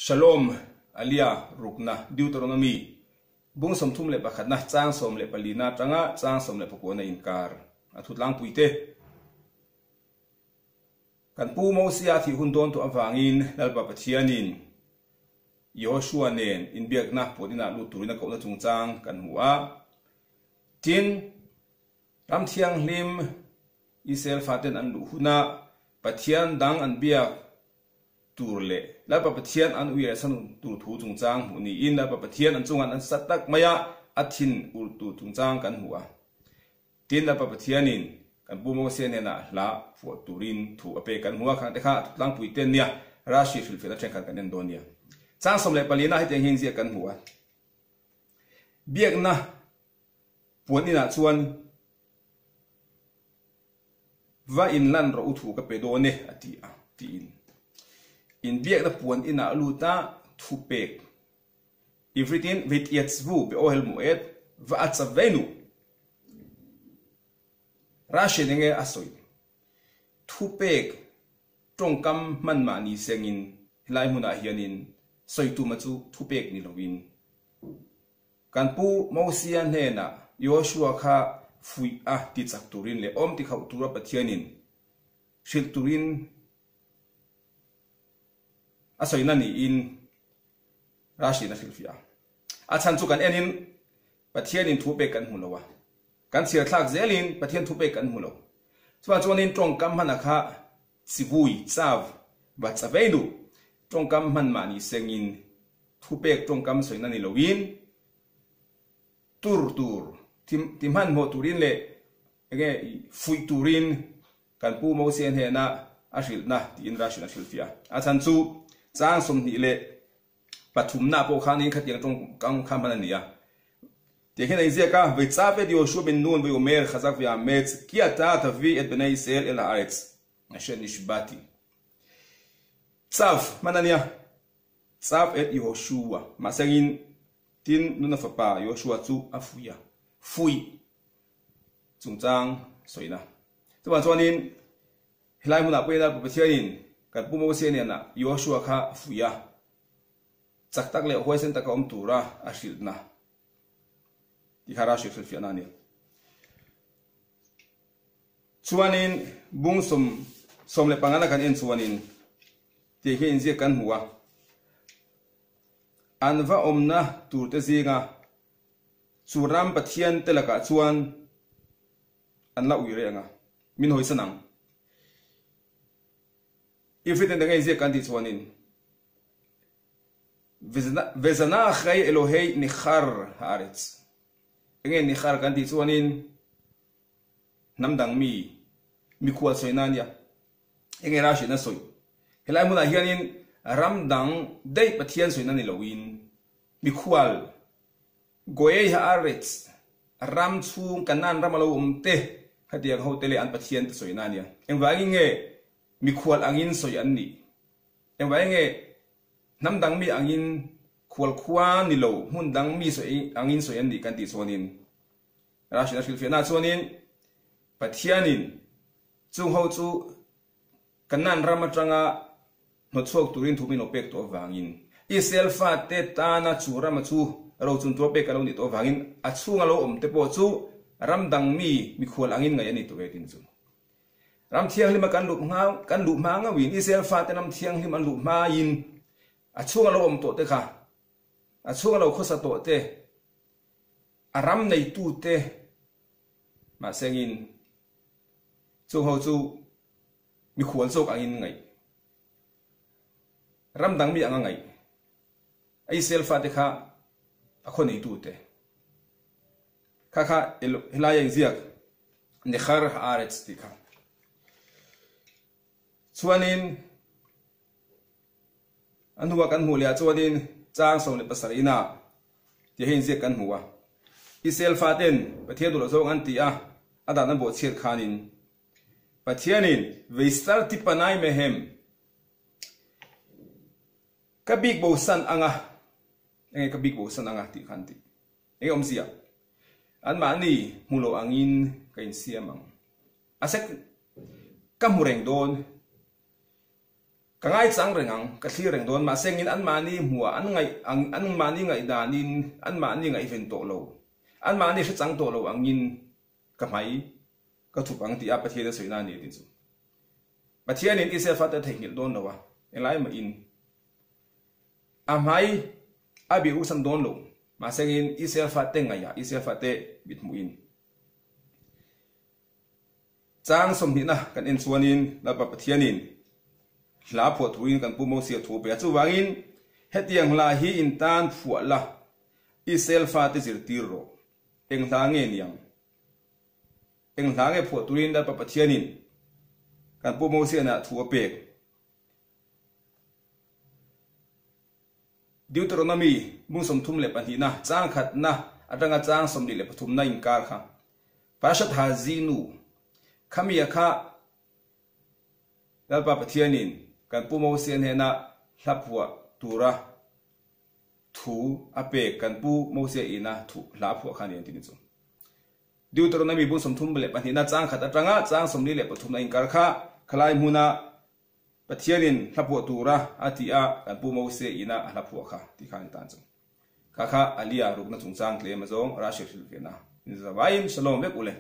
Shalom Aliyah rukna Deuteronomy bung 31 na chang 14 na atanga chang 19 na inkar a thu tlangpui te. Kan Pu Mosia thih hun dawn tawh avangin Lalpa Pathianin Yehoshua nen inbiakna puan inah lut turin a kohna chungchang kan hmu a. Tin, Ram Thianghlim Israel faten an luh huna Pathian dang an biak tur leh Lalpa Pathian an ui leh san tur thu chungchang hmuh niin Lalpa Pathian an chungah an sat tak mai a, a thin ur tur chungchang kan hmu a. Tin, Lalpa Pathianin kan Pu Mosia hnenah hla phuah turin thu a pek kan hmu a, khangte kha a thutlangpui te nia Rashi hrilhfiahna thenkhat kan en dawn nia. Chang 14 ah hetiang hian ziak kan hmu a, Biakna puan inah chuan va inlan rawh u thu ka pe dawn e a ti a, tiin inbiakna puan inah a lut a, thu pek Ivritin Vitiatzvu Beohel Moed va a chak ve nu. Russian enge a sawi? Thupek tawngkam hman mah ni sengin helai hmunah hianin sawi tuma chu thupek ni loin kan pu Mosia hnenah Joshua kha fuih a ti chak turin leh awm ti khauh tura Pathianin hrilh turin A sawina niin Rashi'n a hrilhfiah a. A chhan chu kan enin Pathianin thu pek kan hmu lo a, kan chhiar thlak zelin Pathian thu pek kan hmu lo. Chuvang chuanin tawngkam hmana kha chivui, chav, va chavei duh tawngkam hman mahni sengin thu pek tawngkam sawina ni loin tur tur ti hmanhmawh turin leh enge fuih turin Kan Pu Mosia hnena a hrilhna tiin Rashi'n a hrilhfiah a. A chhan chu chang 23 pawh khanin khatiang tawngkam kha hman a ni a. Tiang hian a inziak a, Veitzaved Yoshua ben Nun vayomer chazak ve'ametz ki ata tavi et bnei Israel el ha'aretz asher nishbati. Tzav hman a nia. Tzav et Yehoshua. Mahsengin tin Nuna fapa Yoshua chu a fuih a. Fuih chungchang sawina. Chuvang chuanin helai hmunah pawhin Lalpa Pathianin kan Pu Mosia hnenah Joshua kha a fuih a, chak tak leh huaisen taka awm tura a hrilhna tih kha Rashi hrilhfiahna a ni. Chuanin bung 15 na kan en chuanin tih hi inziak kan hmu a, an va awmna turte zinga Chu ram Pathian te lakah chuan an la ui reng a, min hawisan ang. Ifrit nen engei ziak kan tih chuanin, Vezanachei Elohei Nichar haaretz. Engei Nichar kan tih chuanin hnam dang mi, mikhual sawina a nia. Engei Rashi in a sawi. Helai hmunah hianin ram dang daih Pathian sawina ni loin mikhual Goei Haaretz, ram chhung Kanaan ram a lo awm te, khatiang ho te leh an Pathian te sawina a nia. Engvangin nge mikhual angin sawi an nih? Engvangin nge hnam dang mi angin khual khua ni lo hmun dang mi sawi angin sawi an nih kan tih chuanin Rashi'n a hrilhfiahnaah chuanin Pathianin chung ho chu Kanaan ram atanga hnawtchhuak turin thu min lo pek tawh avangin, Israel fate tana chu rama chu rochun tura pek a lo nih tawh avangin a chhunga lo awm te pawh chu ram dang mi mikhual angin ngaih a ni tawh ve tin chu. Ram thianghlima kan luh hma kan luh hma ngauhin Israel fate ram thianghlim an luh hmain a chhunga lo awm tawh te kha a chhunga lo khawsa tawh te a ram neitute mahsengin Chung ho chu mikhual zawk angin ngaih, ram dang mi anga ngaih, a Israel fate kha a khaw neitute kha kha helai a inziak Nechar Haaretz tih kha. Chuanin a hnua kan hmuh leh ah chuanin chang 17 inah Tih hi inziak kan hmu a. Israel faten Pathian duh loh zawng an ti a, a dan an bawhchhiat khanin Pathianin Veistar ti panai mehem ka bik bosan anga, enge ka bik bosan anga tih kha an ti. Enge awmzia? Anmahni hmu lo angin ka insiam ang. A sek ka hmu reng dawn. Ka ngaichang reng ang, ka thlir reng dawn, mahse engin anmahni hmuhah an ngaih ang, anmahni ngaihdanin anmahni ngaihven tawh lo, anmahni hrechang tawh lo angin ka hmai ka thup ang tih a Pathian a sawina a ni tih chu. Pathianin Israel fate a theihnghilh dawn lo a, englai mahin a hmai a bih urhsan dawn lo, mahse engin Israel fate ngaihah Israel fate mithmuhin. Chang sawmhnihna kan en chuanin Lalpa Pathianin hla phuah thuin kan Pu Mosia thu a pe a, chuvangin hetiang hla hi in tan phuah la, Israel fate zirtir rawh. Eng hla nge niang? Eng hla nge phuah turin Lalpa Pathianin kan Pu Mosiana thu a pek? Deuteronomy bung 32na chang khatna atanga chang 23na inkar kha Parashat Hazinu khamia kha Lalpa Pathianin kan Pu Mosia hnena hla phuah tura thu a pek kan Pu Mosia ina thu hla a phuah kha a ni an ti ni chu. Deuteronomy bung 32na chang khat atanga chang 43na inkar kha khalai hmuna Pathianin hla phuah tura a ti a, kan Pu Mose ina a hla phuah kha tih kha a ni tan chu. Kha kha Alia rukna chungchang tlem azawng Russia hrilh ve na. Ni zavaiin Shalom vek ule.